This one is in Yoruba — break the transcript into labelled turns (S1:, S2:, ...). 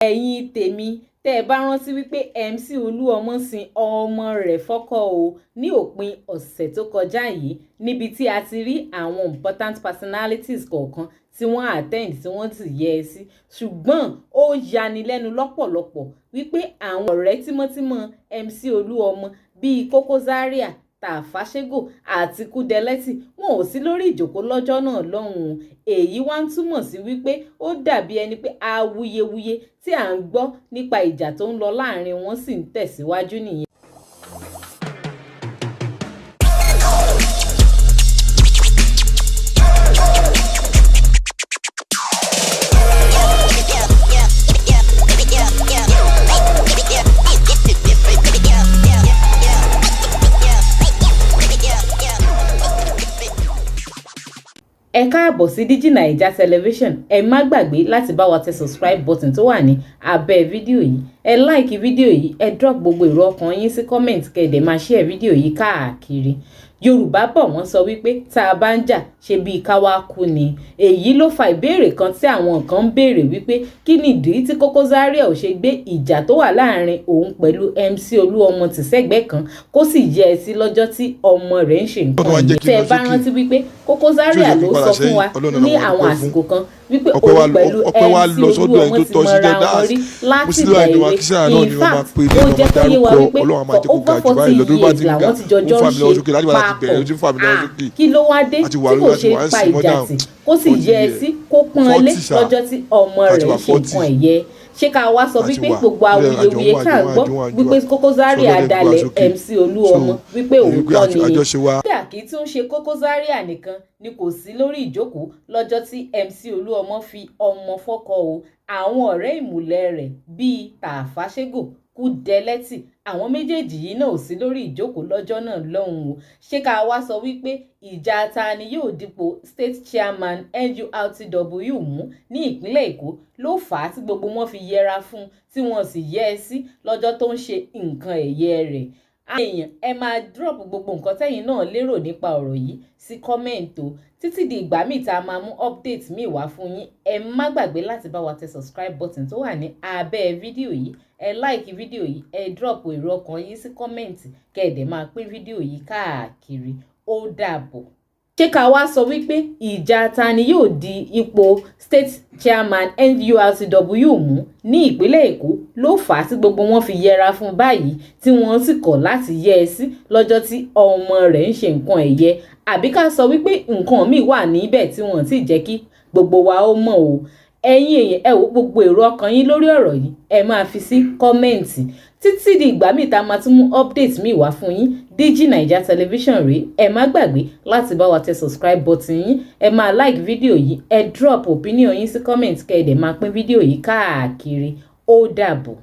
S1: Ẹ̀yin tèmi, tẹ́ ẹ bá rántí wípé MC Olúọmọ sin ọmọ rẹ̀ fọ́kọ o ní òpin ọ̀sẹ̀ tó kọjá yìí, níbi tí a ti rí àwọn important personalities kọ̀ọ̀kan tí wọ́n attend, tí wọ́n sì yẹ ẹ sí. Ṣùgbọ́n ó yani lẹ́nu lọ́pọ̀lọpọ̀ wípé àwọn ọ̀rẹ́ tímọ́tímọ́ MC Olúọmọ bíi Koko Zaria, Tafa Sego àti Kúdẹlẹ́tì, wọn ò sí lórí ìjókòó lọ́jọ́ náà lọ́hùn-ún. Èyí wá ń túmọ̀ sí wípé ó dàbí ẹni pé awuyewuye tí à ń gbọ́ nípa ìjà tó ń lọ láàrin wọn sì ń tẹ̀síwájú nìyẹn. Ẹ káàbọ̀ sí Digi Naija Television. Ẹ má gbàgbé láti bá wa tẹ subscribe button tó wà ní abẹ́ fídíò yìí. Ẹ like fídíò yìí, ẹ drop gbogbo èrò ọkàn yín sí comment, kẹ́ ẹ dẹ̀ máa share fídíò yìí káàkiri. Yorùbá bọ̀, wọ́n sọ wípé tá a bá ń jà, ṣe bíi ká wá kú ni. Èyí ló fa ìbéèrè kan tí àwọn kan ń béèrè wípé kí nìdí tí Koko Zaria ò ṣe gbé ìjà tó wà láàrin òun pẹ̀lú MC Olúọmọ tì sẹ́gbẹ̀ẹ́ kan, kó sì yẹ ẹ sí lọ́jọ́ tí ọmọ rẹ̀ ń ṣe nǹkan yìí? Tẹ́ ẹ bá rántí wípé Koko Zaria ló sọ fún wa ní àwọn àsìkò kan wípé òun pẹ̀lú MC Olúọmọ ti mọra wọn rí láti ìgbà èwe. In fact, ó jẹ́ kó yé wa wípé for over 40 years làwọn ti jọjọ́ ń ṣe papọ̀. Kí ló wá dé tí kò ṣe pa ìjà tì, kó sì yẹ ẹ sí, kó pọ́n lé lọ́jọ́ tí ọmọ rẹ̀ ń ṣe nǹkan ẹ̀yẹ? Ṣé ká wá sọ wípé gbogbo awuyewuye ká gbọ́ wípé Koko Zaria dalẹ̀ MC Olúọmọ, wípé òótọ́ ni? Kódà kì í tún ṣe Koko Zaria nìkan ni kò sí lórí ìjókòó lọ́jọ́ tí MC Olúọmọ fi ọmọ fọ́kọ o. Àwọn ọ̀rẹ́ ìmùlẹ̀ rẹ̀ bíi Tafa Sego, Kúdẹlẹ́tì, àwọn méjèèjì yìí náà ò sí lórí ìjókòó lọ́jọ́ náà lọ́hùn-ún o. Ṣé ká wá sọ wípé ìjà ta ni yóò dipò state chairman NURTW mú ní ìpínlẹ̀ Èkó ló fà á tí gbogbo wọn fi yẹra fún un, tí wọ́n sì yẹ ẹ sí lọ́jọ́ tó ń ṣe nǹkan ẹ̀yẹ rẹ̀? Èèyàn, ẹ máa drop gbogbo nǹkan tẹ́yin náà lérò nípa ọ̀rọ̀ yìí sí comment o. Títí di ìgbà míì tá a máa mú update míì wá fún yín, ẹ má gbàgbé láti bá wa tẹ subscribe button tó wà ní abẹ́ fídíò yìí. Ẹ like fídíò yìí, ẹ drop èrò ọkàn yín sí comment, kẹ́ ẹ dẹ̀ máa pín fídíò yìí káàkiri. Ó dàbọ̀. Ṣé ká wá sọ wípé ìjà ta ni yóò di ipò state chairman NURTW mú ní ìpínlẹ̀ Èkó ló fà á tí gbogbo wọn fi yẹra fún báyìí, tí wọ́n sì kọ̀ láti yẹ ẹ sí lọ́jọ́ tí ọmọ rẹ̀ ń ṣe nǹkan ẹ̀yẹ? Àbí ká sọ wípé nǹkan míì wà níbẹ̀ tí wọ́n ti jẹ́ kí gbogbo wa ó mọ̀ o? Ẹ̀yin èèyàn, ẹ wo gbogbo èrò ọkàn yín lórí ọ̀rọ̀ yìí, ẹ máa fi sí comment. Títí di ìgbà míì tá a máa tún mú update míì wá fún yín, Digi Naija Television rèé. Ẹ má gbàgbé láti bá wa tẹ subscribe button yín, ẹ máa like fídíò yìí, ẹ drop opinion yín sí comment, kẹ́ ẹ dẹ̀ máa pín fídíò yìí káàkiri. Ó dàbọ̀.